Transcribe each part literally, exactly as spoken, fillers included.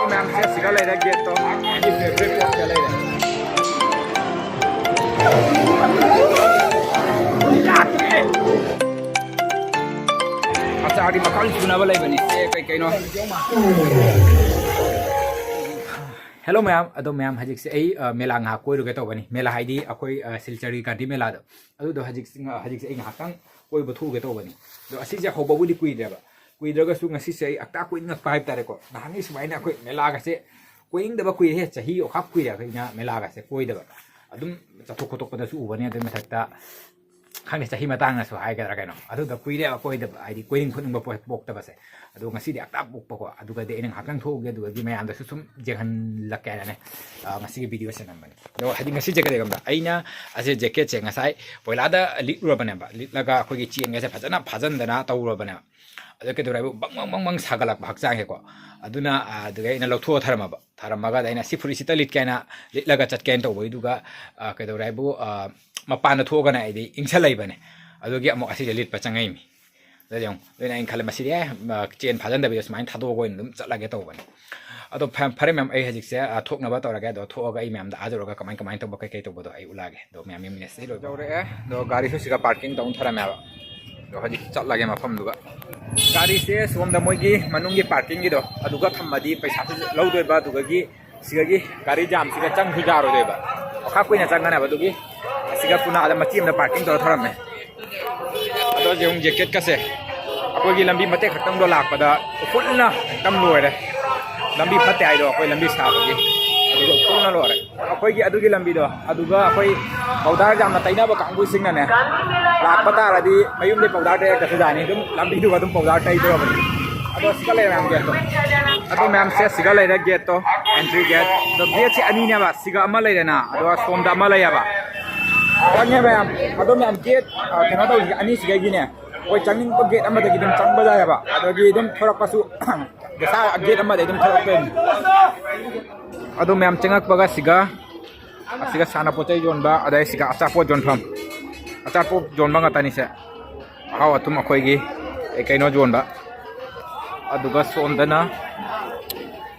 ꯃꯌꯥꯝꯁꯦ ꯁꯤꯒ ꯂꯩꯔꯦ, ꯒꯦꯠꯇꯣ꯫ ꯑꯩꯒꯤ favorite spotꯇ ꯂꯩꯔꯦ꯫ ꯑꯆꯥꯔꯗꯤ ꯃꯈꯜ ꯁꯨꯅꯕ ꯂꯩꯕꯅꯤ꯫ ꯁꯦ, ꯀꯩ ꯀꯩꯅꯣ? Hello ꯃꯌꯥꯝ, ꯑꯗꯣ ꯃꯌꯥꯝ, ꯍꯧꯖꯤꯛꯁꯦ ꯑꯩ, ꯑ, ꯃꯦꯂꯥ ꯉꯥꯏꯍꯥꯛ ꯀꯣꯏꯔꯨꯒꯦ ꯇꯧꯕꯅꯤ꯫ ꯃꯦꯂꯥ ꯍꯥꯏꯗꯤ ꯑꯩꯈꯣꯏ, ꯑ, ꯁꯤꯜꯆꯔꯒꯤ ꯒꯥꯟꯙꯤ ꯃꯦꯂꯥꯗꯣ꯫ ꯑꯗꯨꯗꯣ ꯍꯧꯖꯤꯛ, ꯍꯧꯖꯤꯛꯁꯦ ꯑꯩ ꯉꯥꯏꯍꯥꯛꯇꯪ ꯀꯣꯏꯕ ꯊꯣꯛꯎꯒꯦ ꯇꯧꯕꯅꯤ꯫ ꯑꯗꯣ ꯑꯁꯤꯁꯦ ꯍꯧꯕꯕꯨꯗꯤ ꯀꯨꯏꯗ꯭ꯔꯦꯕ꯫ ꯀꯨꯏꯗ꯭ꯔꯒꯁꯨ ꯉꯁꯤꯁꯦ ꯑꯩ ꯑꯛꯇꯥ ꯀꯣꯏꯅꯤꯡꯉꯛꯄ ꯍꯥꯏꯕ ꯇꯥꯔꯦꯀꯣ꯫ ꯅꯍꯥꯟꯒꯤ ꯁꯨꯃꯥꯏꯅ ꯑꯩꯈꯣꯏ ꯃꯦꯂꯥꯒꯁꯦ ꯀꯣꯏꯅꯤꯡꯗꯕ ꯀꯨꯏꯔꯦꯍꯦ꯫ ꯆꯍꯤ ꯑꯣꯈꯥꯛ ꯀꯨꯏꯔꯦ ꯑꯩꯈꯣꯏꯅ ꯃꯦꯂꯥꯒꯁꯦ ꯀꯣꯏꯗꯕ꯫ ꯑꯗꯨꯝ ꯆꯠꯊꯣꯛ ꯈꯣꯠꯇꯣꯛꯄꯗꯁꯨ ꯎꯕꯅꯤ꯫ ꯑꯗꯨꯏ ꯃꯊꯛꯇ ꯈꯪꯗꯦ, ꯆꯍꯤ ꯃꯇꯥꯡꯅꯁꯨ ꯍꯥꯏꯒꯗ꯭ꯔꯥ ꯀꯩꯅꯣ, ꯑꯗꯨꯗ ꯀꯨꯏꯔꯦꯕ ꯀꯣꯏꯗꯕ, ꯍꯥꯏꯗꯤ ꯀꯣꯏꯅꯤꯡ ꯈꯣꯠꯅꯤꯡꯕ ꯄꯣꯛ-, ꯄꯣꯛꯇꯕꯁꯦ꯫ ꯑꯗꯣ ꯉꯁꯤꯗꯤ ꯑꯛꯇꯥ ꯄꯣꯛꯄꯀꯣ꯫ ꯑꯗꯨꯒꯗꯤ ꯑꯩꯅ ꯉꯥꯏꯍꯥꯛꯇꯪ ꯊꯣꯛꯎꯒꯦ, ꯑꯗꯨꯒꯗꯤ ꯃꯌꯥꯝꯗꯁꯨ ꯁꯨꯝ ꯌꯦꯡꯍꯜꯂꯛꯀꯦ ꯍꯥꯏꯅꯅꯦ, ꯑ, ꯉꯁꯤꯒꯤ ꯚꯤꯗꯤꯑꯣꯁꯦ ꯅꯝꯕꯅꯤ꯫ ꯑꯗꯣ ꯍꯥꯏꯗꯤ ꯉꯁꯤꯁꯦ ꯀꯩꯗꯧꯒꯦꯗ, ꯑꯩꯅ ꯑꯁꯤ ꯖꯦꯀꯦꯠꯁꯦ ꯉꯁꯥꯏ ꯄꯣꯏꯂꯥꯗ ꯂꯤꯠꯂꯨꯔꯕꯅꯦꯕ꯫ ꯂꯤꯠꯂꯒ ꯑꯩꯈꯣꯏꯒꯤ ꯆꯦꯟꯒꯁꯦ ꯐꯖꯅ ꯐꯥꯖꯤꯟꯗꯅ ꯇꯧꯔꯨꯔꯕꯅꯦꯕ꯫ ꯑꯗꯣ ꯀꯩꯗꯧꯔꯦ ꯍꯥꯏꯕꯨ ꯕꯪ ꯕꯪ ꯕꯪ ꯕꯪ ꯁꯥꯒꯠꯂꯛꯄ ꯍꯛꯆꯥꯡꯁꯦꯀꯣ꯫ ꯑꯗꯨꯅ, ꯑ, ꯑꯗꯨꯗꯒꯤ ꯑꯩꯅ ꯂꯧꯊꯣꯛꯑ ꯊꯔꯝꯃꯕ꯫ ꯊꯔꯝꯃꯒ ꯑꯗ ꯑꯩꯅ ꯁꯤ ꯐꯨꯔꯤꯠꯁꯤꯇ ꯂꯤꯠꯀꯦ ꯍꯥꯏꯅ ꯂꯤꯠꯂꯒ ꯆꯠꯀꯦꯅ ꯇꯧꯕꯩꯗꯨꯒ, ꯑ, ꯀꯩꯗꯧꯔꯦ ꯍꯥꯏꯕꯨ, ꯑ, ꯃꯄꯥꯟꯗ ꯊꯣꯛꯑꯒꯅ ꯑꯩꯗꯤ ꯏꯪꯁꯜꯂꯛꯏꯕꯅꯦ꯫ ꯑꯗꯨꯒꯤ ꯑꯃꯨꯛ ꯑꯁꯤꯁꯦ ꯂꯤꯠꯄ ꯆꯪꯉꯛꯏꯃꯤ꯫ ꯑꯗꯨꯗꯤ ꯑꯃꯨꯛ ꯑꯗꯨꯅ ꯑꯩꯅ ꯈꯜꯂꯦ, ꯃꯁꯤꯗꯤ, ꯑꯦ, ꯃ-, ꯆꯦꯟ ꯐꯥꯖꯟꯗꯕꯤꯗ ꯁꯨꯃꯥꯏꯅ ꯊꯥꯗꯣꯛꯑꯒ ꯑꯣꯏꯅ ꯑꯗꯨꯝ ꯆꯠꯂꯒꯦ ꯇꯧꯕꯅꯦ꯫ ꯑꯗꯣ ꯐ-, ꯐꯔꯦ ꯃꯌꯥꯝ, ꯑꯩ ꯍꯧꯖꯤꯛꯁꯦ, ꯑ, ꯊꯣꯛꯅꯕ ꯇꯧꯔꯒꯦ꯫ ꯑꯗꯣ ꯊꯣꯛꯑꯒ ꯑꯩ ꯃꯌꯥꯝꯗ ꯑꯥ ꯌꯧꯔꯒ ꯀꯃꯥꯏ ꯀꯃꯥꯏꯅ ꯇꯧꯕ, ꯀꯩ ꯀꯩ ꯇꯧꯕꯗꯣ ꯑꯩ ꯎꯠꯂꯛꯑꯒꯦ꯫ ꯑꯗꯣ ꯃꯌꯥꯝ ꯌꯦꯡꯃꯤꯟꯅꯁꯤ꯫ ꯂꯣꯏꯕ ꯌꯧꯔꯛꯑꯦ꯫ ꯑꯗꯣ ꯒꯥꯔꯤꯁꯨ ꯁꯤꯒ ꯄꯥꯔꯀꯤꯡ ꯇꯧꯅ ꯊꯔꯝꯃꯦꯕ꯫ ꯑꯗꯣ ꯍꯧꯖꯤꯛ ꯆꯠꯂꯒꯦ ꯃꯐꯝꯗꯨꯒ꯫ ꯒꯥꯔꯤꯁꯦ ꯁꯣꯝꯗ ꯃꯣꯏꯒꯤ ꯃꯅꯨꯡꯒꯤ ꯄꯥꯔꯀꯤꯡꯒꯤꯗꯣ ꯑꯗꯨꯒ ꯊꯝꯃꯗꯤ ꯄꯩꯁꯥꯁꯨ ꯂꯧꯗꯣꯏꯕ, ꯑꯗꯨꯗꯒꯤ ꯁꯤꯗꯒꯤ ꯒꯥꯔꯤ ꯖꯥꯝꯁꯤꯒ ꯆꯪꯁꯨ ꯌꯥꯔꯣꯏꯗꯣꯏꯕ꯫ ꯋꯥꯈꯥ ꯀꯨꯏꯅ ꯆꯪꯒꯅꯦꯕ꯫ ꯑꯗꯨꯒꯤ ꯑꯁꯤꯒ ꯄꯨꯅꯥꯗ ꯃꯆꯤ ꯑꯃꯗ ꯄꯥꯔꯀꯤꯡ ꯇꯧꯔ ꯊꯝꯔꯝꯃꯦ꯫ ꯑꯗꯣ ꯌꯦꯡꯉꯨ, ꯖꯦꯀꯦꯠꯀꯁꯦ ꯑꯩꯈꯣꯏꯒꯤ ꯂꯝꯕꯤ ꯃꯇꯦꯛ ꯈꯛꯇꯪꯗꯣ ꯂꯥꯛꯄꯗ ꯎꯐꯨꯜꯅ ꯑꯗꯨꯝ ꯂꯣꯏꯔꯦ꯫ ꯂꯝꯕꯤ ꯐꯠꯇꯦ ꯍꯥꯏꯗꯣ ꯑꯩꯈꯣꯏ ꯂꯝꯕꯤ ꯁꯥꯕꯒꯤ꯫ ꯑꯗꯨꯒ ꯎꯐꯨꯜꯅ ꯂꯣꯏꯔꯦ꯫ ꯑꯩꯈꯣꯏꯒꯤ ꯑꯗꯨꯒꯤ ꯂꯝꯕꯤꯗꯣ, ꯑꯗꯨꯒ ꯑꯩꯈꯣꯏ ꯄꯥꯎꯗꯔ ꯌꯥꯝꯅ ꯇꯩꯅꯕ ꯀꯥꯡꯕꯨꯁꯤꯡꯅꯅꯦ, ꯂꯥꯛꯄ ꯇꯥꯔꯗꯤ ꯃꯌꯨꯝꯗꯩ ꯄꯥꯎꯗꯔ ꯇꯩꯔꯛꯇ꯭ꯔꯁꯨ ꯌꯥꯅꯤ, ꯑꯗꯨꯝ ꯂꯝꯕꯤꯗꯨꯒ ꯑꯗꯨꯝ ꯄꯥꯎꯗꯔ ꯇꯩꯗꯣꯔꯕꯅꯤ꯫ ꯑꯗꯣ ꯁꯤꯒ ꯂꯩꯔꯦ ꯃꯌꯥꯝ ꯒꯦꯠꯇꯣ꯫ ꯑꯗꯣ ꯃꯌꯥꯝꯁꯦ ꯁꯤꯒ ꯂꯩꯔꯦ ꯒꯦꯠꯇꯣ, entry gate꯫ ꯑꯗꯣ ꯒꯦꯠꯁꯦ ꯑꯅꯤꯅꯦꯕ, ꯁꯤꯒ ꯑꯃ ꯂꯩꯔꯦꯅ, ꯑꯗꯨꯒ ꯁꯣꯝꯗ ꯑꯃ ꯂꯩꯌꯦꯕ꯫ ꯆꯪꯉꯦ ꯃꯌꯥꯝ꯫ ꯑꯗꯣ ꯃꯌꯥꯝ ꯒꯦꯠ, ꯑ, ꯀꯩꯅꯣ ꯇꯧꯔꯤꯁꯦ ꯑꯅꯤꯁꯤꯒꯩꯒꯤꯅꯦ, ꯑꯩꯈꯣꯏ ꯆꯪꯅꯤꯡꯕ ꯒꯦꯠ ꯑꯃꯗꯒꯤ ꯑꯗꯨꯝ ꯆꯪꯕ ꯌꯥꯏꯑꯕ꯫ ꯑꯗꯒꯤ ꯑꯗꯨꯝ ꯊꯣꯔꯛꯄꯁꯨ ꯄꯩꯁꯥ ꯒꯦꯠ ꯑꯃꯗꯒꯤ ꯑꯗꯨꯝ ꯊꯣꯔꯛꯇꯣꯏꯅꯤ꯫ ꯑꯗꯨ ꯃꯌꯥꯝ ꯆꯪꯉꯛꯄꯒ ꯁꯤꯒ, ꯑꯁꯤꯒ ꯁꯥꯟꯅꯄꯣꯠ ꯆꯩ ꯌꯣꯟꯕ, ꯑꯗꯩ ꯁꯤꯒ ꯑꯆꯥꯄꯣꯠ ꯌꯣꯟꯐꯝ, ꯑꯆꯥꯄꯣꯠ ꯌꯣꯟꯕ ꯉꯥꯛꯇꯅꯤꯁꯦ꯫ ꯑꯍꯥꯎ ꯑꯊꯨꯝ ꯑꯩꯈꯣꯏꯒꯤ ꯀꯩ ꯀꯩꯅꯣ ꯌꯣꯟꯕ꯫ ꯑꯗꯨꯒ ꯁꯣꯝꯗꯅ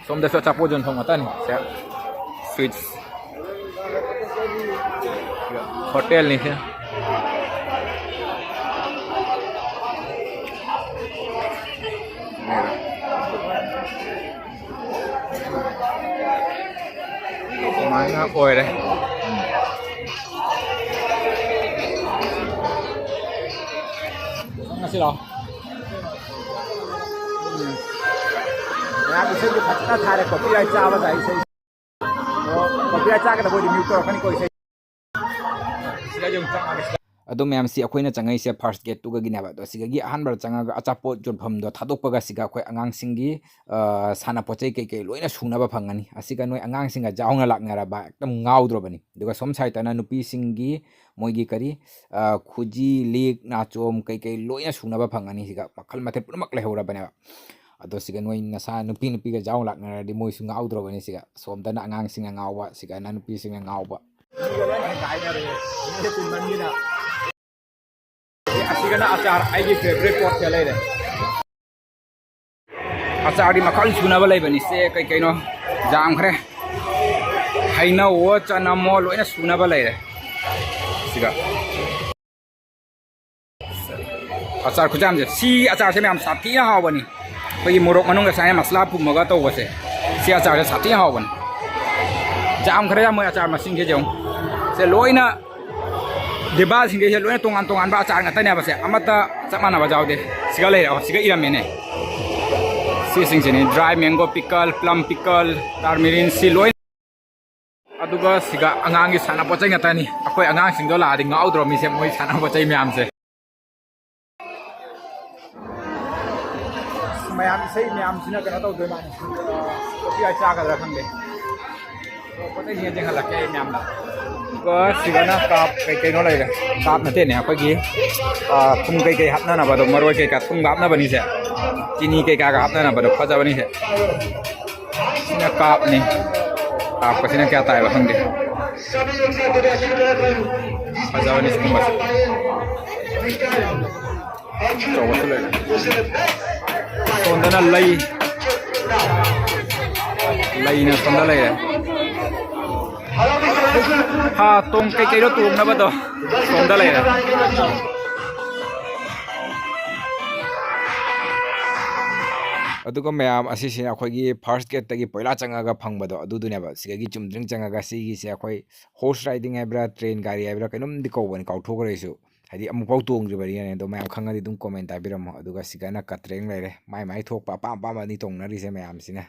ꯁꯣꯝꯗꯁꯨ ꯑꯆꯥꯄꯣꯠ ꯌꯣꯟꯐꯝ ꯉꯥꯛꯇꯅꯤ ꯁꯦ꯫ ꯁ꯭ꯋꯤꯠꯁ ꯍꯣꯇꯦꯜꯅꯤ ꯁꯦ꯫ ꯁꯨꯃꯥꯏꯅ ꯑꯣꯏꯔꯦ꯫ ꯉꯁꯤꯔꯣ? ꯃꯌꯥꯝ ꯏꯁꯩꯗꯤ ꯐꯖꯅ ꯊꯥꯔꯦ, copyright ꯆꯥꯕ ꯇꯥꯏ ꯏꯁꯩ꯫ ꯑꯣ, copyright ꯆꯥꯒꯗꯕ ꯑꯣꯏꯗꯤ mute ꯇꯧꯔꯛꯀꯅꯤꯀꯣ ꯏꯁꯩ꯫ ꯁꯤꯗ ꯑꯗꯨꯝ ꯆꯪꯉꯒꯦ꯫ ꯑꯗꯣ ꯃꯌꯥꯝꯁꯤ ꯑꯩꯈꯣꯏꯅ ꯆꯪꯉꯛꯏꯁꯦ first gate ꯇꯨꯒꯒꯤꯅꯦꯕ꯫ ꯑꯗꯣ ꯁꯤꯗꯒꯤ ꯑꯍꯥꯟꯕꯗ ꯆꯪꯉꯒ ꯑꯆꯥꯄꯣꯠ ꯌꯣꯟꯐꯝꯗꯣ ꯊꯥꯗꯣꯛꯄꯒ ꯁꯤꯒ ꯑꯩꯈꯣꯏ ꯑꯉꯥꯡꯁꯤꯡꯒꯤ, ꯑ, ꯁꯥꯟꯅꯄꯣꯠ ꯆꯩ ꯀꯩꯀꯩ ꯂꯣꯏꯅ ꯁꯨꯅꯕ ꯐꯪꯉꯅꯤ꯫ ꯑꯁꯤꯒ ꯅꯣꯏ ꯑꯉꯥꯡꯁꯤꯡꯒ ꯌꯥꯎꯅ ꯂꯥꯛꯅꯔꯕ ꯑꯦꯛꯗꯝ ꯉꯥꯎꯗ꯭ꯔꯣꯕꯅꯤ꯫ ꯑꯗꯨꯒ ꯁꯣꯝ ꯁꯥꯏꯠꯇꯅ ꯅꯨꯄꯤꯁꯤꯡꯒꯤ ꯃꯣꯏꯒꯤ ꯀꯔꯤ, ꯑ, ꯈꯨꯖꯤ, ꯂꯤꯛ, ꯅꯥꯆꯣꯝ ꯀꯩꯀꯩ ꯂꯣꯏꯅ ꯁꯨꯅꯕ ꯐꯪꯉꯅꯤ꯫ ꯁꯤꯒ ꯃꯈꯜ ꯃꯊꯦꯜ ꯄꯨꯝꯅꯃꯛ ꯂꯩꯍꯧꯔꯕꯅꯦꯕ꯫ ꯑꯗꯣ ꯁꯤꯒ ꯅꯣꯏ ꯅꯁꯥ ꯅꯨꯄꯤ ꯅꯨꯄꯤꯒ ꯌꯥꯎ ꯂꯥꯛꯅꯔꯗꯤ ꯃꯣꯏꯁꯨ ꯉꯥꯎꯗ꯭ꯔꯣꯕꯅꯤ꯫ ꯁꯤꯒ ꯁꯣꯝꯗꯅ ꯑꯉꯥꯡꯁꯤꯡꯅ ꯉꯥꯎꯕ, ꯁꯤꯒꯅ ꯅꯨꯄꯤꯁꯤꯡꯅ ꯉꯥꯎꯕ꯫ ꯑꯁꯤꯒꯅ ꯑꯆꯥꯔ, ꯑꯩꯒꯤ favourite ꯄꯣꯠꯁꯦ ꯂꯩꯔꯦ꯫ ꯑꯆꯥꯔꯗꯤ ꯃꯈꯜ ꯁꯨꯅꯕ ꯂꯩꯕꯅꯤ ꯁꯦ, ꯀꯩ ꯀꯩꯅꯣ ꯌꯥꯝꯈ꯭ꯔꯦ꯫ ꯍꯩꯅꯧꯋꯣ, ꯆꯅꯝꯋꯣ, ꯂꯣꯏꯅ ꯁꯨꯅꯕ ꯂꯩꯔꯦ ꯁꯤꯒ꯫ ꯑꯆꯥꯔ ꯈꯨꯌꯥꯝꯁꯦ, ꯁꯤ ꯑꯆꯥꯔꯁꯦ ꯃꯌꯥꯝ ꯁꯥꯊꯤꯅ ꯍꯥꯎꯕꯅꯤ꯫ ꯑꯩꯈꯣꯏꯒꯤ ꯃꯣꯔꯣꯛ ꯃꯅꯨꯡꯗ ꯁꯨꯃꯥꯏꯅ ꯃꯁꯂꯥ ꯄꯨꯝꯃꯒ ꯇꯧꯕꯁꯦ, ꯁꯤ ꯑꯆꯥꯔꯁꯦ ꯁꯥꯊꯤꯅ ꯍꯥꯎꯕꯅꯤ꯫ ꯌꯥꯝꯈ꯭ꯔꯦ ꯃꯣꯏ ꯑꯆꯥꯔ ꯃꯁꯤꯡꯁꯦ ꯌꯦꯡꯉꯨ꯫ ꯁꯦ ꯂꯣꯏꯅ, ꯗꯤꯕꯥꯁꯤꯡꯁꯦ ꯂꯣꯏꯅ ꯇꯣꯉꯥꯟ ꯇꯣꯉꯥꯟꯕ ꯑꯆꯥꯔ ꯉꯥꯛꯇꯅꯦꯕ ꯁꯦ, ꯑꯃꯠꯇ ꯆꯞ ꯃꯥꯟꯅꯕ ꯌꯥꯎꯗꯦ꯫ ꯁꯤꯒ ꯂꯩꯔꯦ, ꯑꯣ, ꯁꯤꯒ ꯏꯔꯝꯃꯦꯅꯦ꯫ ꯁꯤꯁꯤꯡꯁꯤꯅꯤ, dry mango pickle, plum pickle, tamarind, ꯁꯤ ꯂꯣꯏ꯫ ꯑꯗꯨꯒ ꯁꯤꯒ ꯑꯉꯥꯡꯒꯤ ꯁꯥꯟꯅꯄꯣꯠ ꯆꯩ ꯉꯥꯛꯇꯅꯤ꯫ ꯑꯩꯈꯣꯏ ꯑꯉꯥꯡꯁꯤꯡꯗꯣ ꯂꯥꯛꯑꯗꯤ ꯉꯥꯎꯗ꯭ꯔꯣ ꯃꯤꯁꯦ, ꯃꯣꯏ ꯁꯥꯟꯅꯄꯣꯠ ꯆꯩ ꯃꯌꯥꯝꯁꯦ꯫ ꯃꯌꯥꯝ ꯏꯁꯩ ꯃꯌꯥꯝꯁꯤꯅ ꯀꯩꯅꯣ ꯇꯧꯗꯣꯏ ꯃꯥꯅꯤ꯫ Copyright ꯆꯥꯒꯗ꯭ꯔꯥ ꯈꯪꯗꯦ꯫ ꯄꯣꯠ ꯆꯩꯁꯤꯡꯁꯦ ꯌꯦꯡꯍꯜꯂꯛꯀꯦ ꯑꯩ ꯃꯌꯥꯝꯗ꯫ ꯑꯗꯨꯒ ꯁꯤꯒꯅ ꯀꯥꯞ ꯀꯩ ꯀꯩꯅꯣ ꯂꯩꯔꯦ꯫ ꯀꯥꯞ ꯅꯠꯇꯦꯅꯦ, ꯑꯩꯈꯣꯏꯒꯤ, ꯑ, ꯊꯨꯝ ꯀꯩꯀꯩ ꯍꯥꯞꯅꯅꯕꯗꯣ, ꯃꯔꯣꯏ ꯀꯩꯀꯥ ꯊꯨꯝꯒ ꯍꯥꯞꯅꯕꯅꯤꯁꯦ꯫ ꯆꯤꯅꯤ ꯀꯩꯀꯥꯒ ꯍꯥꯞꯅꯅꯕꯗꯣ ꯐꯖꯕꯅꯤꯁꯦ꯫ ꯁꯤꯅ ꯀꯥꯞꯅꯤ꯫ ꯀꯥꯞꯄꯁꯤꯅ ꯀꯌꯥ ꯇꯥꯏꯕ ꯈꯪꯗꯦ꯫ ꯐꯖꯕꯅꯤ ꯁꯤꯒꯨꯝꯕꯁꯦ꯫ ꯑꯆꯧꯕꯁꯨ ꯂꯩꯔꯦ꯫ ꯁꯣꯝꯗꯅ ꯂꯩ꯫ ꯑꯩꯅ ꯁꯣꯝꯗ ꯂꯩꯔꯦ꯫ ꯍꯥ, ꯇꯣꯡ-, ꯀꯩꯀꯩꯅꯣ ꯇꯣꯡꯅꯕꯗꯣ ꯁꯣꯝꯗ ꯂꯩꯔꯦ꯫ ꯑꯗꯨꯒ ꯃꯌꯥꯝ ꯑꯁꯤꯁꯤꯅ ꯑꯩꯈꯣꯏꯒꯤ first gate ꯇꯒꯤ ꯄꯣꯏꯂꯥ ꯆꯪꯉꯒ ꯐꯪꯕꯗꯣ ꯑꯗꯨꯗꯨꯅꯦꯕ꯫ ꯁꯤꯗꯒꯤ ꯆꯨꯝꯗ꯭ꯔꯤꯡ ꯆꯪꯉꯒ ꯁꯤꯒꯤꯁꯦ ꯑꯩꯈꯣꯏ horse riding ꯍꯥꯏꯕ꯭ꯔꯥ, train ꯒꯥꯔꯤ ꯍꯥꯏꯕ꯭ꯔꯥ, ꯀꯩꯅꯣꯝꯗꯤ ꯀꯧꯕꯅꯤ, ꯀꯥꯎꯊꯣꯛꯈ꯭ꯔꯦ ꯑꯩꯁꯨ꯫ ꯍꯥꯏꯗꯤ ꯑꯃꯨꯛꯐꯥꯎ ꯇꯣꯡꯗ꯭ꯔꯤꯕꯅꯤꯅꯅꯦ꯫ ꯑꯗꯣ ꯃꯌꯥꯝ ꯈꯪꯉꯗꯤ ꯑꯗꯨꯝ comment ꯍꯥꯏꯕꯤꯔꯝꯃꯣ꯫ ꯑꯗꯨꯒ ꯁꯤꯒꯅ ꯀꯇ꯭ꯔꯦꯡ ꯂꯩꯔꯦ꯫ ꯃꯥꯏ ꯃꯥꯏ ꯊꯣꯛꯄ ꯑꯄꯥꯝ ꯑꯄꯥꯝꯕꯅꯤ ꯇꯣꯡꯅꯔꯤꯁꯦ ꯃꯌꯥꯝꯁꯤꯅ꯫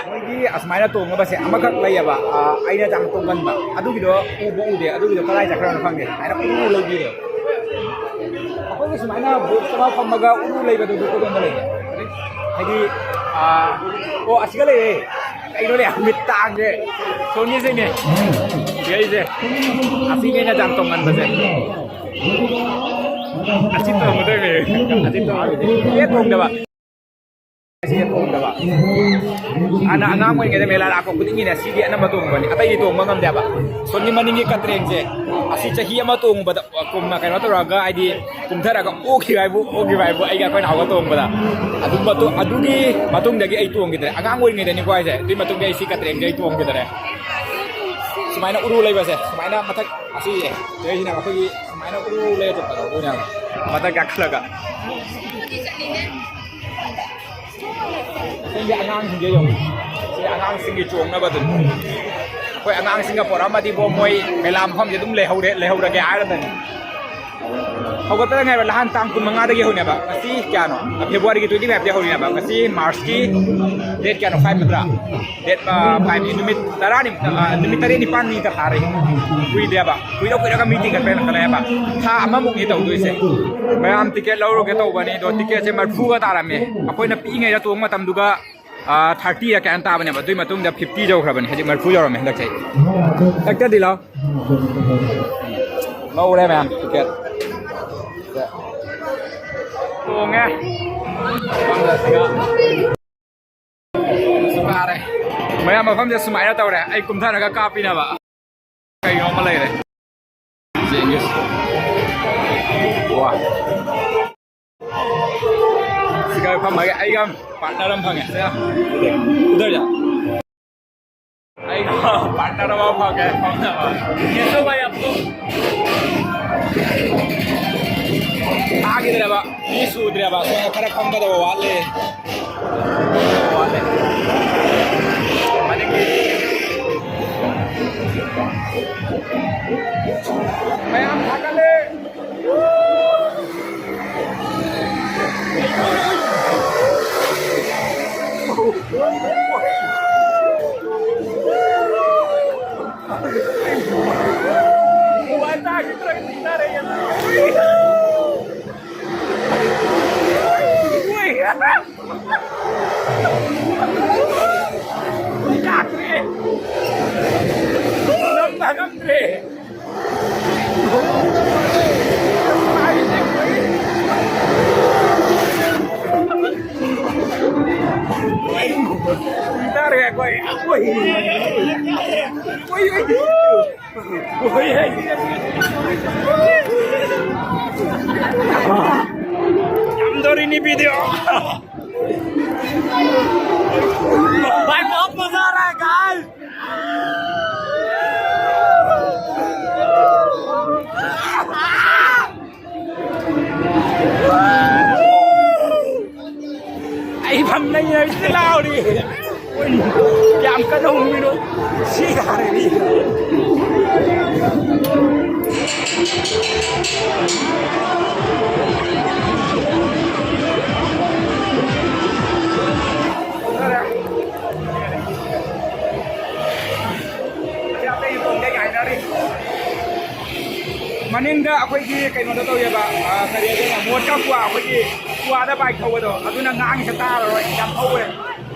ꯃꯣꯏꯒꯤ ꯑꯁꯨꯃꯥꯏꯅ ꯇꯣꯡꯅꯕꯁꯦ ꯑꯃꯈꯛ ꯂꯩꯌꯦꯕ, ꯑ, ꯑꯩꯅ ꯌꯥꯝ ꯇꯣꯡꯒꯟꯕ꯫ ꯑꯗꯨꯒꯤꯗꯣ ꯎꯕꯨ ꯎꯗꯦ, ꯑꯗꯨꯒꯤꯗꯣ ꯀꯗꯥꯏ ꯆꯠꯈ꯭ꯔꯅꯣ ꯈꯪꯗꯦ꯫ ꯁꯨꯃꯥꯏꯅ ꯎꯔꯨ ꯂꯩꯕꯤꯔꯦ꯫ ꯑꯩꯈꯣꯏꯒꯤ ꯁꯨꯃꯥꯏꯅ box ꯑꯃ ꯐꯝꯃꯒ ꯎꯔꯨ ꯂꯩꯕꯗꯨꯗꯤ ꯀꯗꯣꯝꯗ ꯂꯩꯒꯦ? ꯍꯥꯏꯗꯤ, ꯑ, ꯑꯣ, ꯑꯁꯤꯒ ꯂꯩꯔꯦ꯫ ꯀꯩꯅꯣꯅꯦ, ꯃꯤꯠ ꯇꯥꯡꯉꯦ꯫ ꯁꯣꯝꯒꯤꯁꯤꯅꯦ꯫ ꯁꯤꯒꯩꯁꯦ꯫ ꯑꯁꯤꯅꯦ ꯑꯩꯅ ꯌꯥꯝ ꯇꯣꯡꯒꯟꯕꯁꯦ꯫ ꯑꯁꯤ ꯇꯣꯡꯒꯗꯣꯏꯅꯦ꯫ ꯑꯁꯤ ꯇꯣꯡꯒꯗꯣꯏꯅꯦ꯫ ꯍꯦꯛ ꯇꯣꯡꯗꯕ꯫ ꯑꯁꯤ ꯍꯦꯛ ꯇꯣꯡꯗꯕ꯫ ꯍꯥꯟꯅ ꯑꯉꯥꯡ ꯑꯣꯏꯔꯤꯉꯩꯗ ꯃꯦꯂꯥ ꯂꯥꯛꯄ ꯈꯨꯗꯤꯡꯒꯤꯅꯦ ꯁꯤꯗꯤ ꯑꯅꯝꯕ ꯇꯣꯡꯕꯅꯤ꯫ ꯑꯇꯩꯗꯤ ꯇꯣꯡꯕ ꯉꯝꯗꯦꯕ꯫ ꯁꯣꯝꯒꯤ ꯃꯅꯤꯡꯒꯤ ꯀꯇ꯭ꯔꯦꯟꯁꯦ꯫ ꯑꯁꯤ ꯆꯍꯤ ꯑꯃ ꯇꯣꯡꯕꯗ ꯀꯨꯝꯅ ꯀꯩꯅꯣ ꯇꯧꯔꯒ ꯍꯥꯏꯗꯤ ꯀꯨꯝꯊꯔꯒ ꯑꯣꯛꯈꯤꯕ ꯍꯥꯏꯕꯨ, ꯑꯣꯛꯈꯤꯕ ꯍꯥꯏꯕꯨ ꯑꯩꯒ ꯑꯩꯈꯣꯏ ꯅꯥꯎꯒ ꯇꯣꯡꯕꯗ꯫ ꯑꯗꯨ ꯃꯇꯨꯡ, ꯑꯗꯨꯒꯤ ꯃꯇꯨꯡꯗꯒꯤ ꯑꯩ ꯇꯣꯡꯈꯤꯗ꯭ꯔꯦ꯫ ꯑꯉꯥꯡ ꯑꯣꯏꯔꯤꯉꯩꯗꯅꯤꯀꯣ ꯍꯥꯏꯁꯦ꯫ ꯑꯗꯨꯒꯤ ꯃꯇꯨꯡꯗꯒꯤ ꯑꯩ ꯁꯤ ꯀꯇ꯭ꯔꯦꯟꯁꯦ ꯑꯩ ꯇꯣꯡꯈꯤꯗ꯭ꯔꯦ꯫ ꯁꯨꯃꯥꯏꯅ ꯎꯔꯨ ꯂꯩꯕꯁꯦ, ꯁꯨꯃꯥꯏꯅ ꯃꯊꯛ ꯑꯁꯤ ꯁꯤꯗꯩꯁꯤꯅ ꯑꯩꯈꯣꯏꯒꯤ ꯁꯨꯃꯥꯏꯅ ꯎꯔꯨ ꯂꯩꯔ ꯆꯠꯄꯗꯣ ꯑꯗꯨꯅꯦꯕ꯫ ꯃꯊꯛ ꯀꯥꯈꯠꯂꯒ꯫ ꯑꯩꯒꯤ ꯑꯉꯥꯡꯁꯤꯡꯁꯦ ꯌꯦꯡꯉꯨ꯫ ꯁꯤ ꯑꯉꯥꯡꯁꯤꯡꯒꯤ ꯆꯣꯡꯅꯕꯗꯨꯅꯤ꯫ ꯑꯩꯈꯣꯏ ꯑꯉꯥꯡꯁꯤꯡꯒ ꯄꯣꯔꯛꯑꯝꯃꯗꯤꯕꯣ ꯃꯣꯏ ꯃꯦꯂꯥ ꯃꯐꯝꯁꯦ ꯑꯗꯨꯝ ꯂꯩꯍꯧꯔꯦ, ꯂꯩꯍꯧꯔꯒꯦ ꯍꯥꯏꯔꯗꯅꯤ꯫ ꯍꯧꯒꯠꯄꯗ ꯉꯥꯏꯕ ꯅꯍꯥꯟ ꯇꯥꯡ ꯀꯨꯟꯃꯉꯥꯗꯒꯤ ꯍꯧꯅꯦꯕ꯫ ꯉꯁꯤ ꯀꯌꯥꯅꯣ? ꯐꯦꯕ꯭ꯔꯨꯋꯥꯔꯤꯒꯤ twenty five ꯇꯩ ꯍꯧꯔꯤꯅꯦꯕ꯫ ꯉꯁꯤ ꯃꯥꯔꯁꯀꯤ date ꯀꯌꯥꯅꯣ? Five ꯅꯠꯇ꯭ꯔꯥ? Date, ꯑ, five ꯅꯤ꯫ ꯅꯨꯃꯤꯠ ꯇꯔꯥꯅꯤ, ꯑ, ꯅꯨꯃꯤꯠ ꯇꯔꯦꯠ ꯅꯤꯄꯥꯟꯅꯤꯗ ꯐꯥꯔꯦ꯫ ꯀꯨꯏꯗꯦꯕ꯫ ꯀꯨꯏꯔ ꯀꯨꯏꯔꯒ ꯃꯤ ꯇꯤꯡꯈꯠꯄ ꯍꯦꯟꯒꯠꯂꯛꯑꯦꯕ꯫ ꯊꯥ ꯑꯃꯃꯨꯛꯅꯤ ꯇꯧꯗꯣꯏꯁꯦ꯫ ꯃꯌꯥꯝ ꯇꯤꯀꯦꯠ ꯂꯧꯔꯨꯒꯦ ꯇꯧꯕꯅꯤ, ꯑꯗꯣ ꯇꯤꯀꯦꯠꯁꯦ ꯃꯔꯐꯨꯒ ꯇꯥꯔꯝꯃꯦ꯫ ꯑꯩꯈꯣꯏꯅ ꯄꯤꯛꯏꯉꯩꯗ ꯇꯣꯡꯕ ꯃꯇꯝꯗꯨꯒ, ꯑ, thirty ꯔ ꯀꯌꯥꯅꯣ ꯇꯥꯕꯅꯦꯕ꯫ ꯑꯗꯨꯏ ꯃꯇꯨꯡꯗ fifty ꯌꯧꯈ꯭ꯔꯕꯅꯤ꯫ ꯍꯧꯖꯤꯛ ꯃꯔꯐꯨ ꯌꯧꯔꯝꯃꯦ ꯍꯟꯗꯛ ꯆꯍꯤ꯫ ꯍꯦꯛꯇꯗꯤ ꯂꯥꯎ꯫ ꯂꯧꯔꯦ ꯃꯌꯥꯝ ꯇꯤꯀꯦꯠ꯫ ꯇꯣꯡꯉꯦ꯫ ꯀꯥꯔꯦ꯫ ꯃꯌꯥꯝ ꯃꯐꯝꯁꯦ ꯁꯨꯃꯥꯏꯅ ꯇꯧꯔꯦ꯫ ꯑꯩ ꯀꯨꯝꯊꯔꯒ ꯀꯥꯞꯄꯤꯅꯕ꯫ ꯀꯩꯅꯣ ꯑꯃ ꯂꯩꯔꯦ꯫ ꯌꯦꯡꯒꯦ꯫ ꯐꯝꯃꯒꯦ꯫ ꯑꯩꯒ ꯄꯥꯔꯠꯅꯔ ꯑꯃ ꯐꯪꯉꯦ꯫ ꯎꯗꯔ ꯌꯥ꯫ ꯑꯩꯒ ꯄꯥꯔꯠꯅꯔ ꯑꯃ ꯐꯪꯉꯦ꯫ ꯐꯝꯅꯕ꯫ ꯌꯦꯡꯉꯣ ꯚꯥꯏ, ꯑꯞꯄꯨ꯫ ꯇꯥꯈꯤꯗ꯭ꯔꯦꯕ꯫ ꯃꯤ ꯁꯨꯗ꯭ꯔꯦꯕ꯫ ꯁꯣꯝꯗ ꯈꯔ ꯐꯝꯒꯗꯕ ꯋꯥꯠꯂꯤ꯫ ꯋꯥꯠꯂꯤ꯫ ꯃꯅꯤꯡꯒꯤ꯫ ꯃꯌꯥꯝ ꯊꯥꯒꯠꯂꯦ꯫ ꯌꯥꯗ꯭ꯔꯦ꯫ ꯅꯝꯕ ꯉꯝꯗ꯭ꯔꯦ꯫ ꯇꯥꯔꯦ ꯑꯩꯈꯣꯏ꯫ ꯑꯩꯈꯣꯏ꯫ ꯑꯩꯈꯣꯏ꯫ ꯌꯥꯝꯗꯧꯔꯤꯅꯤ video꯫ भाई, बहुत मजा आ रहा है, guys। ꯑꯩ ꯐꯝ ꯂꯩ, ꯍꯧꯖꯤꯛꯇ ꯂꯥꯎꯔꯤ꯫ ꯌꯥꯝ ꯀꯟꯅ ꯍꯨꯝꯃꯤꯅꯣ꯫ ꯁꯤ ꯌꯥꯔꯦ ꯃꯤ꯫ ꯃꯅꯤꯡꯗ ꯑꯩꯈꯣꯏꯒꯤ ꯀꯩꯅꯣꯗ ꯇꯧꯋꯦꯕ, ꯑ, ꯀꯔꯤ ꯍꯥꯏꯗꯣꯏꯅꯣ, ꯃꯣꯠꯀ ꯀ꯭ꯋꯥ, ꯑꯩꯈꯣꯏꯒꯤ ꯀ꯭ꯋꯥꯗ bike ꯊꯧꯕꯗꯣ, ꯑꯗꯨꯅ ꯉꯥꯡꯉꯤꯁꯦ ꯇꯥꯔꯔꯣꯏ, ꯌꯥꯝ ꯍꯧꯋꯦ꯫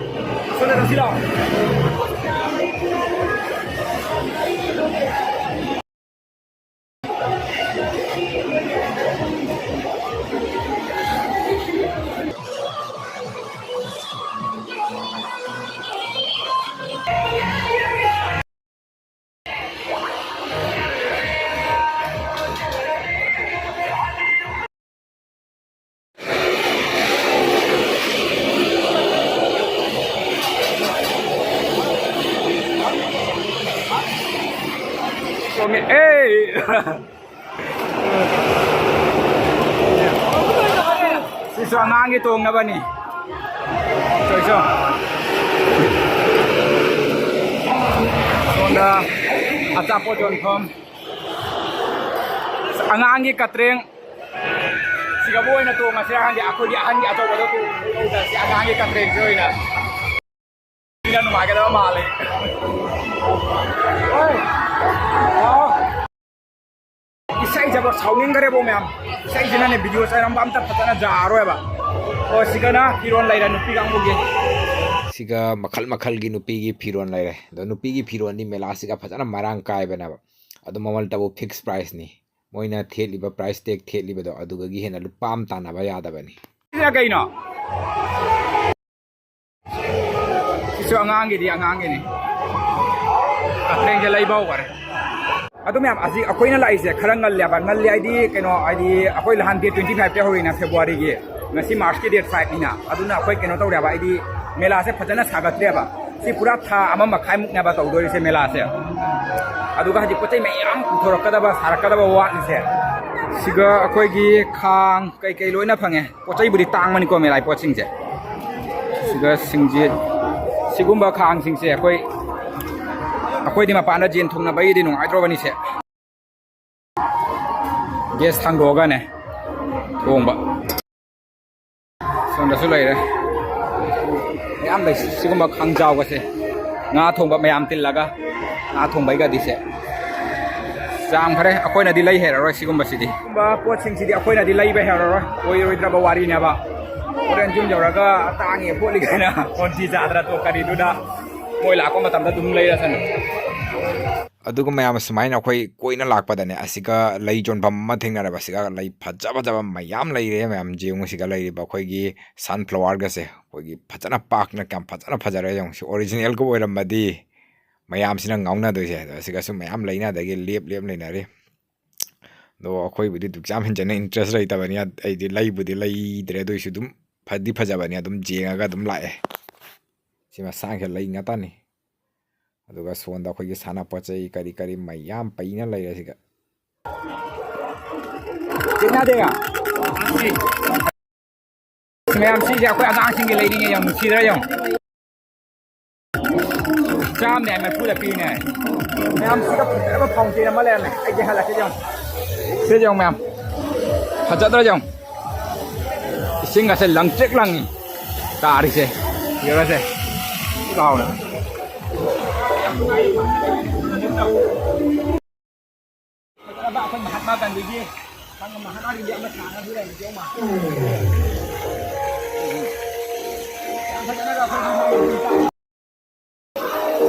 ꯑꯁꯣꯝꯗ ꯆꯠꯁꯤ ꯂꯥꯛꯑꯣ꯫ ꯁꯤꯁꯨ ꯑꯉꯥꯡꯒꯤ ꯇꯣꯡꯅꯕꯅꯤ꯫ ꯁꯣꯏꯁꯣ꯫ ꯁꯣꯝꯗ ꯑꯆꯥꯄꯣꯠ ꯌꯣꯟꯐꯝ꯫ ꯑꯉꯥꯡꯒꯤ ꯀꯇ꯭ꯔꯦꯡ꯫ ꯁꯤꯒꯕꯨ ꯑꯣꯏꯅ ꯇꯣꯡꯉꯁꯦ꯫ ꯑꯍꯟꯒꯤ, ꯑꯩꯈꯣꯏꯒꯤ ꯑꯍꯟꯒꯤ ꯑꯆꯧꯕꯗꯣ ꯇꯣꯡꯉꯁꯦ꯫ ꯑꯉꯥꯡꯒꯤ ꯀꯇ꯭ꯔꯦꯡꯁꯦ ꯑꯣꯏꯅ꯫ ꯁꯤꯅ ꯅꯨꯡꯉꯥꯏꯒꯗꯕ ꯃꯥꯜꯂꯦ꯫ ꯏꯁꯩꯁꯦꯕꯣ ꯁꯥꯎꯅꯤꯡꯈ꯭ꯔꯦꯕꯣ ꯃꯌꯥꯝ꯫ ꯏꯁꯩꯁꯤꯅꯅꯦ ꯚꯤꯗꯤꯑꯣ ꯆꯥꯏꯔꯝꯕ ꯑꯝꯇ ꯐꯖꯅ ꯌꯥꯔꯣꯏꯕ꯫ ꯑꯣ, ꯁꯤꯒꯅ ꯐꯤꯔꯣꯜ ꯂꯩꯔꯦ ꯅꯨꯄꯤ ꯀꯥꯡꯕꯨꯒꯤ꯫ ꯁꯤꯒ ꯃꯈꯜ ꯃꯈꯜꯒꯤ ꯅꯨꯄꯤꯒꯤ ꯐꯤꯔꯣꯜ ꯂꯩꯔꯦ꯫ ꯑꯗꯣ ꯅꯨꯄꯤꯒꯤ ꯐꯤꯔꯣꯜꯗꯤ ꯃꯦꯂꯥꯁꯤꯒ ꯐꯖꯅ ꯃꯔꯥꯡ ꯀꯥꯏꯕꯅꯦꯕ꯫ ꯑꯗꯨ ꯃꯃꯜꯇꯕꯨ ꯐꯤꯛꯁ ꯄ꯭ꯔꯥꯏꯁꯅꯤ꯫ ꯃꯣꯏꯅ ꯊꯦꯠꯂꯤꯕ ꯄ꯭ꯔꯥꯏꯁ ꯇꯦꯒ ꯊꯦꯠꯂꯤꯕꯗꯣ ꯑꯗꯨꯗꯒꯤ ꯍꯦꯟꯅ ꯂꯨꯄꯥ ꯑꯃ ꯇꯥꯟꯅꯕ ꯌꯥꯗꯕꯅꯤ꯫ ꯁꯤꯅ ꯀꯩꯅꯣ? ꯁꯤꯁꯨ ꯑꯉꯥꯡꯒꯤꯗꯤ ꯑꯉꯥꯡꯒꯤꯅꯤ꯫ ꯀꯇ꯭ꯔꯦꯡꯁꯦ ꯂꯩꯕ ꯍꯧꯈꯔꯦ꯫ ꯑꯗꯨ ꯃꯌꯥꯝ ꯑꯁꯤ ꯑꯩꯈꯣꯏꯅ ꯂꯥꯛꯏꯁꯦ ꯈꯔ ꯉꯜꯂꯦꯕ꯫ ꯉꯜꯂꯦ ꯍꯥꯏꯗꯤ ꯀꯩꯅꯣ, ꯍꯥꯏꯗꯤ ꯑꯩꯈꯣꯏ ꯅꯍꯥꯟ ꯗꯦꯠ ꯇ꯭ꯋꯦꯟꯇꯤ ꯐꯥꯏꯚꯇ ꯍꯧꯔꯤꯅ ꯐꯦꯕ꯭ꯔꯨꯋꯥꯔꯤꯒꯤ, ꯉꯁꯤ ꯃꯥꯔꯆꯀꯤ ꯗꯦꯠ ꯐꯥꯏꯚꯅꯤꯅ꯫ ꯑꯗꯨꯅ ꯑꯩꯈꯣꯏ ꯀꯩꯅꯣ ꯇꯧꯔꯦꯕ, ꯍꯥꯏꯗꯤ ꯃꯦꯂꯥꯁꯦ ꯐꯖꯅ ꯁꯥꯒꯠꯇ꯭ꯔꯦꯕ꯫ ꯁꯤ ꯄꯨꯔꯥ ꯊꯥ ꯑꯃ ꯃꯈꯥꯏꯃꯨꯛꯅꯦꯕ ꯇꯧꯗꯣꯔꯤꯁꯦ ꯃꯦꯂꯥꯁꯦ꯫ ꯑꯗꯨꯒ ꯍꯧꯖꯤꯛ ꯄꯣꯠ ꯆꯩ ꯃꯌꯥꯝ ꯄꯨꯊꯣꯔꯛꯀꯗꯕ, ꯁꯥꯔꯛꯀꯗꯕ ꯋꯥꯠꯂꯤꯁꯦ꯫ ꯁꯤꯒ ꯑꯩꯈꯣꯏꯒꯤ ꯈꯥꯡ ꯀꯩꯀꯩ ꯂꯣꯏꯅ ꯐꯪꯉꯦ꯫ ꯄꯣꯠ ꯆꯩꯕꯨꯗꯤ ꯇꯥꯡꯕꯅꯤꯀꯣ ꯃꯦꯂꯥꯒꯤ ꯄꯣꯠꯁꯤꯡꯁꯦ꯫ ꯁꯤꯒ ꯁꯤꯡꯁꯤ, ꯁꯤꯒꯨꯝꯕ ꯈꯥꯡꯁꯤꯡꯁꯦ ꯑꯩꯈꯣꯏ, ꯑꯩꯈꯣꯏꯗꯤ ꯃꯄꯥꯟꯗ ꯖꯦꯟ ꯊꯣꯡꯅꯕꯒꯤꯗꯤ ꯅꯨꯡꯉꯥꯏꯇ꯭ꯔꯣꯕꯅꯤꯁꯦ꯫ ꯒꯦꯁ ꯊꯥꯡꯗꯣꯛꯑꯒꯅꯦ ꯊꯣꯡꯕ꯫ ꯁꯣꯝꯗꯁꯨ ꯂꯩꯔꯦ꯫ ꯃꯌꯥꯝ ꯂꯩ꯫ ꯁꯤꯒꯨꯝꯕ ꯈꯥꯡꯖꯥꯎꯒꯁꯦ ꯉꯥ ꯊꯣꯡꯕ ꯃꯌꯥꯝ ꯇꯤꯜꯂꯒ ꯉꯥ ꯊꯣꯡꯕꯩꯒꯗꯤꯁꯦ꯫ ꯌꯥꯝ ꯐꯔꯦ꯫ ꯑꯩꯈꯣꯏꯅꯗꯤ ꯂꯩ ꯍꯩꯔꯔꯣꯏ ꯁꯤꯒꯨꯝꯕꯁꯤꯗꯤ꯫ ꯁꯤꯒꯨꯝꯕ ꯄꯣꯠꯁꯤꯡꯁꯤꯗꯤ ꯑꯩꯈꯣꯏꯅꯗꯤ ꯂꯩꯕ ꯍꯩꯔꯔꯣꯏ꯫ ꯑꯣꯏꯔꯣꯏꯗ꯭ꯔꯕ ꯋꯥꯔꯤꯅꯦꯕ꯫ ꯍꯣꯔꯦꯟ ꯌꯨꯝ ꯌꯧꯔꯒ ꯇꯥꯡꯉꯦ ꯈꯣꯠꯂꯤ ꯀꯥꯏꯅ ꯈꯣꯟꯊꯤ ꯆꯥꯗꯅ ꯇꯣꯛꯀꯅꯤ꯫ ꯑꯗꯨꯅ ꯃꯣꯏ ꯂꯥꯛꯄ ꯃꯇꯝꯗ ꯑꯗꯨꯝ ꯂꯩꯔꯁꯅꯨ꯫ ꯑꯗꯨꯒ ꯃꯌꯥꯝ ꯁꯨꯃꯥꯏꯅ ꯑꯩꯈꯣꯏ ꯀꯣꯏꯅ ꯂꯥꯛꯄꯗꯅꯦ, ꯑꯁꯤꯒ ꯂꯩ ꯌꯣꯟꯐꯝ ꯑꯃ ꯊꯦꯡꯅꯔꯕ꯫ ꯑꯁꯤꯒ ꯂꯩ ꯐꯖ ꯐꯖꯕ ꯃꯌꯥꯝ ꯂꯩꯔꯦ꯫ ꯃꯌꯥꯝ ꯌꯦꯡꯉꯨ, ꯁꯤꯒ ꯂꯩꯔꯤꯕ ꯑꯩꯈꯣꯏꯒꯤ ꯁꯟꯐ꯭ꯂꯥꯋꯔꯒꯁꯦ ꯑꯩꯈꯣꯏꯒꯤ ꯐꯖꯅ ꯄꯥꯛꯅ ꯀꯌꯥꯝ ꯐꯖꯅ ꯐꯖꯔꯦ ꯌꯦꯡꯉꯨ꯫ ꯁꯤ ꯑꯣꯔꯤꯖꯤꯅꯦꯜꯒ ꯑꯣꯏꯔꯝꯃꯗꯤ ꯃꯌꯥꯝꯁꯤꯅ ꯉꯥꯎꯅꯗꯣꯏꯁꯦ꯫ ꯑꯗꯣ ꯑꯁꯤꯒꯁꯨ ꯃꯌꯥꯝ ꯂꯩꯅꯗꯒꯤ ꯂꯦꯞ ꯂꯦꯞ ꯂꯩꯅꯔꯤ꯫ ꯑꯗꯣ ꯑꯩꯈꯣꯏꯕꯨꯗꯤ ꯑꯗꯨꯛ ꯌꯥꯝ ꯍꯦꯟꯖꯟꯅ ꯏꯟꯇꯔꯦꯁ ꯂꯩꯇꯕꯅꯤ꯫ ꯑꯩꯗꯤ ꯂꯩꯕꯨꯗꯤ ꯂꯩꯗ꯭ꯔꯦ, ꯑꯗꯨ ꯑꯣꯏꯁꯨ ꯑꯗꯨꯝ ꯐꯗꯤ ꯐꯖꯕꯅꯤ, ꯑꯗꯨꯝ ꯌꯦꯡꯉꯒ ꯑꯗꯨꯝ ꯂꯥꯛꯑꯦ꯫ ꯁꯤ ꯃꯁꯥꯡꯁꯦ ꯂꯩ ꯉꯥꯛꯇꯅꯤ꯫ ꯑꯗꯨꯒ ꯁꯣꯝꯗ ꯑꯩꯈꯣꯏꯒꯤ ꯁꯥꯟꯅꯄꯣꯠ ꯆꯩ ꯀꯔꯤ ꯀꯔꯤ ꯃꯌꯥꯝ ꯄꯩꯅ ꯂꯩꯔꯦ ꯁꯤꯒ꯫ ꯀꯤꯠꯅꯥ ꯗꯦꯒꯥ? ꯃꯌꯥꯝ, ꯁꯤꯁꯦ ꯑꯩꯈꯣꯏ ꯑꯉꯥꯡꯁꯤꯡꯒꯤ ꯂꯩꯅꯤꯡꯉꯦ, ꯌꯥꯝ ꯅꯨꯡꯁꯤꯗ꯭ꯔꯥ ꯌꯦꯡꯉꯣ꯫ ꯆꯥꯝꯃꯅꯦ ꯍꯥꯏ, ꯃꯔꯤꯐꯨꯗ ꯄꯤꯅꯦ ꯍꯥꯏ꯫ ꯃꯌꯥꯝ, ꯁꯤꯗ ꯐꯖꯔꯕ fountain ꯑꯃ ꯂꯩꯔꯝꯃꯦ, ꯑꯩꯒꯤ ꯍꯜꯂꯛꯀꯦ ꯌꯦꯡꯉꯣ꯫ ꯁꯤ ꯌꯦꯡꯉꯣ ꯃꯌꯥꯝ, ꯐꯖꯗ꯭ꯔꯥ ꯌꯦꯡꯉꯣ꯫ ꯏꯁꯤꯡꯒꯁꯦ ꯂꯪꯇ꯭ꯔꯤꯛ ꯂꯪꯉꯤ ꯇꯥꯔꯤꯁꯦ꯫ ꯌꯦꯡꯉꯁꯦ꯫ ꯂꯥꯎꯔꯦ꯫ ꯐꯖꯔꯕ ꯑꯩꯈꯣꯏ ꯃꯍꯥꯠꯃꯥ ꯒꯥꯟꯙꯤꯒꯤ, ꯃꯍꯥꯠꯃꯥ ꯒꯥꯟꯙꯤ ꯑꯃ ꯁꯥꯟꯅ ꯂꯩꯔꯝꯃꯤꯁꯦ ꯌꯦꯡꯉꯨ꯫ ꯌꯥꯝ ꯐꯖꯅꯒ ꯑꯩꯈꯣꯏ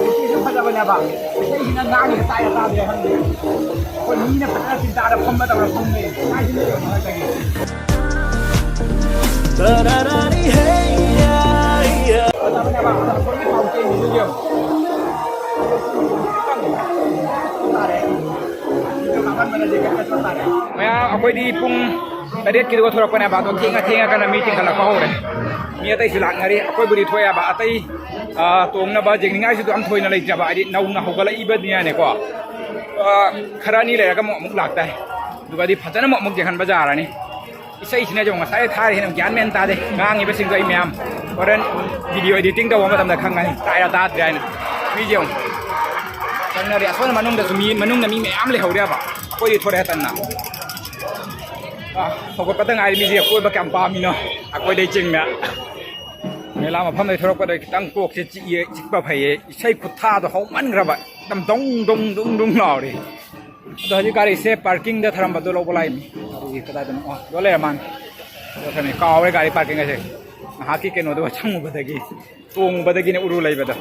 ꯅꯨꯄꯤꯁꯨ ꯐꯖꯕꯅꯦꯕ꯫ ꯏꯁꯩꯁꯤꯅ ꯉꯥꯡꯉꯤꯁꯦ ꯇꯥꯏꯔ ꯇꯥꯗ꯭ꯔꯦ ꯈꯪꯗꯦ꯫ ꯑꯩꯈꯣꯏ ꯃꯤꯅ ꯐꯖꯅ ꯆꯤꯟ ꯇꯥꯔ ꯐꯝꯕ ꯇꯧꯔ ꯐꯝꯃꯦ꯫ ꯃꯥꯏꯁꯤ ꯂꯩꯔꯝꯃꯣ ꯉꯁꯥꯏꯒꯤ꯫ ꯐꯖꯕꯅꯦꯕ꯫ ꯑꯗꯣ ꯑꯩꯈꯣꯏꯒꯤ fountainꯁꯤꯁꯨ ꯌꯦꯡꯉꯨ꯫ ꯇꯥꯔꯦ꯫ ꯃꯌꯥꯝ, ꯑꯩꯈꯣꯏꯗꯤ ꯄꯨꯡ ꯇꯔꯦꯠꯀꯤꯗꯨꯒ ꯊꯣꯛꯂꯛꯄꯅꯦꯕ, ꯑꯗꯣ ꯊꯦꯡꯉ ꯊꯦꯡꯉꯒꯅ ꯃꯤ ꯆꯤꯡꯈꯠꯂꯛꯄ ꯍꯧꯔꯦ꯫ ꯃꯤ ꯑꯇꯩꯁꯨ ꯂꯥꯛꯅꯔꯤ꯫ ꯑꯩꯈꯣꯏꯕꯨꯗꯤ ꯊꯣꯛꯑꯦꯕ, ꯑꯇꯩ, ꯑ, ꯇꯣꯡꯅꯕ ꯌꯦꯡꯅꯤꯡꯉꯥꯏꯁꯨ ꯌꯥꯝ ꯊꯣꯏꯅ ꯂꯩꯇ꯭ꯔꯕ, ꯍꯥꯏꯗꯤ ꯅꯧꯅ ꯍꯧꯒꯠꯂꯛꯏꯕꯅꯤꯅꯅꯦꯀꯣ꯫ ꯑ, ꯈꯔ ꯑꯅꯤ ꯂꯩꯔꯒ ꯑꯃꯨꯛ, ꯑꯃꯨꯛ ꯂꯥꯛꯇꯥꯏ꯫ ꯑꯗꯨꯒꯗꯤ ꯐꯖꯅ ꯑꯃꯨꯛ, ꯑꯃꯨꯛ ꯌꯦꯡꯍꯟꯕ ꯌꯥꯔꯅꯤ꯫ ꯏꯁꯩꯁꯤꯅ ꯌꯦꯡꯉꯣ, ꯉꯁꯥꯏ ꯊꯥꯔꯤꯁꯤꯅ ꯒ꯭ꯌꯥꯟ ꯃꯦꯟ ꯇꯥꯗꯦ꯫ ꯉꯥꯡꯉꯤꯕꯁꯤꯡꯗꯣ ꯑꯩ ꯃꯌꯥꯝ ꯍꯣꯔꯦꯟ video editing ꯇꯧꯕ ꯃꯇꯝꯗ ꯈꯪꯒꯅꯤ꯫ ꯇꯥꯏꯔ ꯇꯥꯗ꯭ꯔꯦ ꯍꯥꯏꯅ꯫ ꯃꯤꯁꯦ ꯌꯦꯡꯉꯣ꯫ ꯆꯪꯅꯔꯦ꯫ ꯑꯁꯣꯝ ꯃꯅꯨꯡꯗꯁꯨ ꯃꯤ, ꯃꯅꯨꯡꯗ ꯃꯤ ꯃꯌꯥꯝ ꯂꯩꯍꯧꯔꯦꯕ꯫ ꯑꯩꯈꯣꯏꯗꯤ ꯊꯣꯔꯛꯑꯦ ꯇꯟꯅ꯫ ꯑꯥ, ꯍꯧꯒꯠꯄꯗ ꯉꯥꯏꯔꯤ꯫ ꯃꯤꯁꯦ ꯀꯣꯏꯕ ꯀꯌꯥꯝ ꯄꯥꯝꯃꯤꯅꯣ꯫ ꯑꯩꯈꯣꯏꯗꯩ ꯆꯤꯡꯅ꯫ ꯃꯦꯂꯥ ꯃꯐꯝꯗꯩ ꯊꯣꯔꯛꯄꯗ ꯈꯤꯇꯪ ꯀꯣꯛꯁꯦ ꯆꯤꯛꯑꯦ, ꯆꯤꯛꯄ ꯐꯩꯌꯦ꯫ ꯏꯁꯩ ꯈꯨꯠꯊꯥꯗꯣ ꯍꯧꯃꯟꯈ꯭ꯔꯕ꯫ ꯌꯥꯝ ꯗꯣꯡ, ꯗꯣꯡ, ꯗꯣꯡ, ꯗꯣꯡ ꯂꯥꯎꯔꯦ꯫ ꯑꯗꯣ ꯍꯧꯖꯤꯛ ꯒꯥꯔꯤꯁꯦ parkingꯗ ꯊꯔꯝꯕꯗꯣ ꯂꯧꯕ ꯂꯥꯛꯏꯅꯤ꯫ ꯒꯥꯔꯤꯁꯦ ꯀꯗꯥꯏꯗꯅꯣ? ꯑꯣ, ꯑꯗꯣ ꯂꯩꯔ ꯃꯥꯜꯂꯦ꯫ ꯑꯗꯣ ꯊꯝꯃꯦ꯫ ꯀꯥꯎꯔꯦ ꯒꯥꯔꯤ parking ꯍꯥꯏꯁꯦ꯫ ꯉꯥꯏꯍꯥꯛꯀꯤ ꯀꯩꯅꯣꯗꯨꯒ ꯆꯪꯉꯨꯕꯗꯒꯤ, ꯇꯣꯡꯉꯨꯕꯗꯒꯤꯅꯦ ꯎꯔꯨ ꯂꯩꯕꯗꯣ꯫